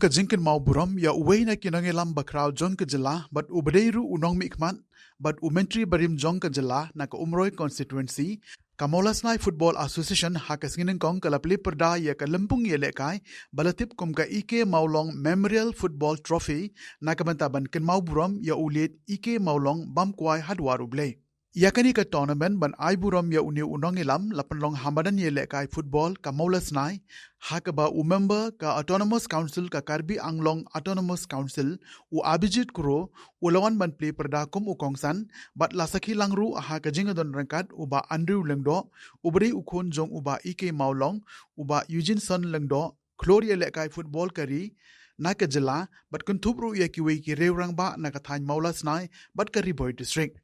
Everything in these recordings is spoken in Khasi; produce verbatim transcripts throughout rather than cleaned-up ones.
ka jingkynmaw burom ïa uwei na ki nongïalam bakhraw jong ka jylla bad u ba dei ruh u nongmihkhmat bad u Myntri barim jong ka jylla na ka Umroi constituency, ka Mawlasnai Football Association ha ka sngi nyngkong ka la plie pyrda ïa ka lympung ïalehkai ba la tip kum ka E K Mawlong Memorial Football Trophy na ka bynta ban kynmaw burom ïa u late E K Mawlong bam kwai ha dwar U Blei. Ïa kane ka tournament ban ai burom ïa une u nongïalam la pynlong ha madan ïalehkai football ka Mawlasnai, ha kaba u member ka Autonomous Council ka Karbi Anglong Autonomous Council, u Abhijit Kro, u la wan ban plie pyrda kum u kongsan, bad la sakhi lang ruh ha ka jingdon ryngkat u Bah Andrew Lyngdoh, u ba dei u khun jong u Bah E K Mawlong, u Bah Eugene Son Lyngdoh, khlur ïalehkai football ka ri na ka jylla, bad kynthup ruh ïa kiwei ki riew rangbah na ka thaiñ Mawlasnai bad ka Ri Bhoi District.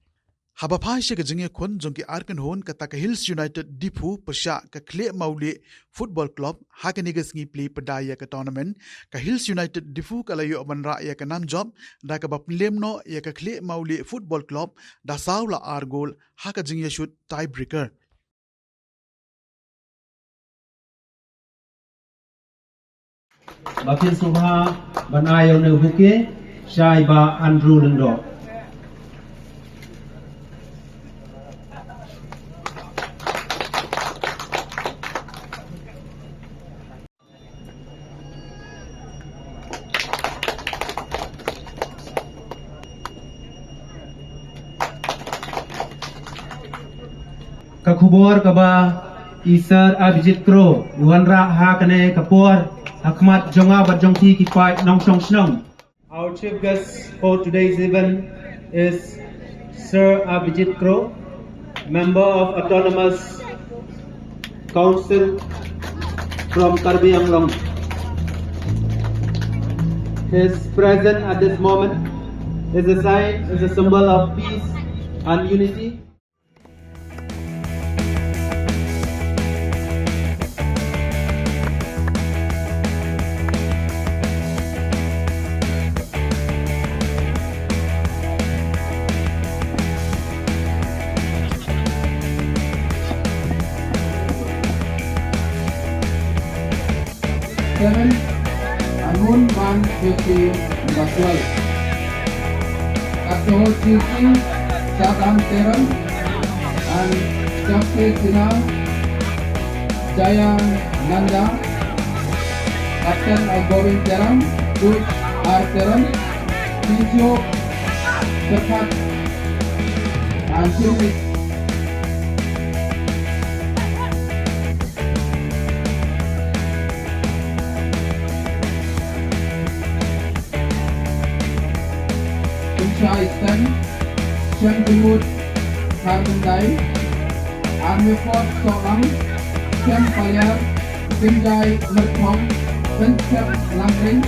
Haba phai sha ka jingïakhun jong ki ar kynhun, kata ka Hills United Diphu pyrshah ka Khlieh Mawlieh Football Club, ha kane ka sngi plie pyrda ïa ka tournament, ka Hills United Diphu ka la ïoh ban rah ïa ka nam jop da kaba pynlem noh ïa ka Khlieh Mawlieh Football Club da saw la ar goal ha ka jingïashut tiebreaker. Ba phin sngewbha ban ai ïa une u bouquet sha i Bah Andrew Lyngdoh. Ka khubor kaba i Sir Abhijit Kro i wanrah ha kane ka por ha khmat jong nga bad jong phi ki paid nongshong shnong. Our chief guest for today's event is Sir Abhijit Kro, Member of Autonomous Council from Karbi Anglong. His presence at this moment is a sign, is a symbol of peace and unity. Seven, Angun Man Fifty, number twelve. At the host duty, Sadam Teron and Justice Sinha, Jaya Nanda, Captain Al Bobin Teron, Coach R Teron, Physio Sirkhat and Team Kumshai Stan, Shem Jumut, Harmon Dai, Army Force Solang, Shem Paliar, Binjai Merthong, Benchep Langring.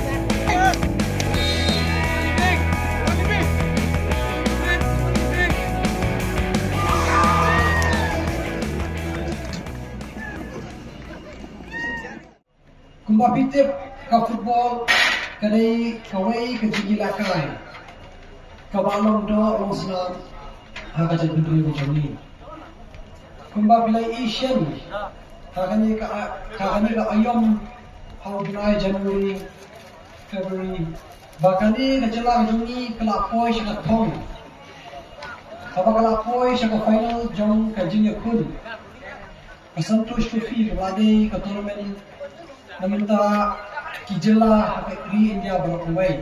Kumba phi tip, ka football ka dei kawei ka jingïalehkai kaba long doh long snam ha ka jaitbynriew ka jong ngi. Kumba phi la ïohi shen, ha kane ka, ha kane ka aïom ha u bnai January, February, ba kane ka jylla ka jong ngi ka la poi sha ka thong, kaba ka la poi sha ka final jong ka jingïakhun ka Santosh Trophy, kaba la dei ka tournament na bynta ki jylla ha ka ri India baroh kawei.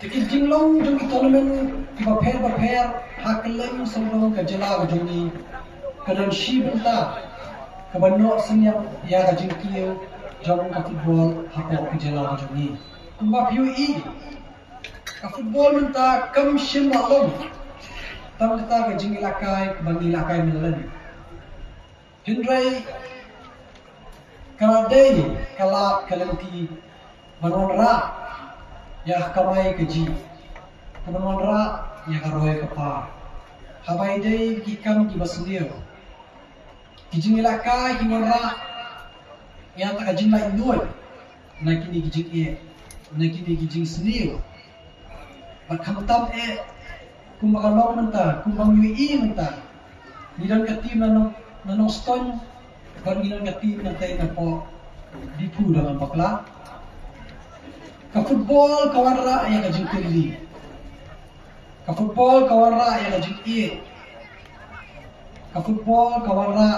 Te ki jinglong jong ki tournament kiba pher ba pher ha kylleng sawdong ka jylla ka jong ngi ka don shi bynta kaba noh synñiang ïa ka jingkiew jong ka football hapoh ka jylla ka jong ngi. Kumba phi ïohi, ka football mynta kam shym la long tang kata ka jingïalehkai kaba ngi ïalehkai mynlen. Hynrei ka la dei ka lad ka lynti ban wanrah ïa ka kamai kajih, ka ban wanrah ïa ka roi ka par, haba ïadei ki kam kiba sniew. Ki jingïalehkai ki wanrah ïa ka jinglaitluid na kine ki jingeh, na kine ki jingsniew. Bad khamtam eh, kumba ka long mynta, kumba ngi ïohi mynta, ngi don ka team na Nong, na Nongstoiñ, bad ngi don ka team na tei na poh Diphu da Nongbakla. Ka football ka wanrah ïa ka jingkyrdi. Ka football ka wanrah ïa ka jingïeit. Ka football ka wanrah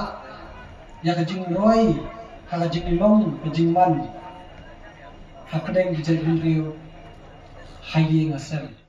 ïa ka jingroi, ka jinglong, ka jingman hapdeng ki jaitbynriew ha ïing ha sem.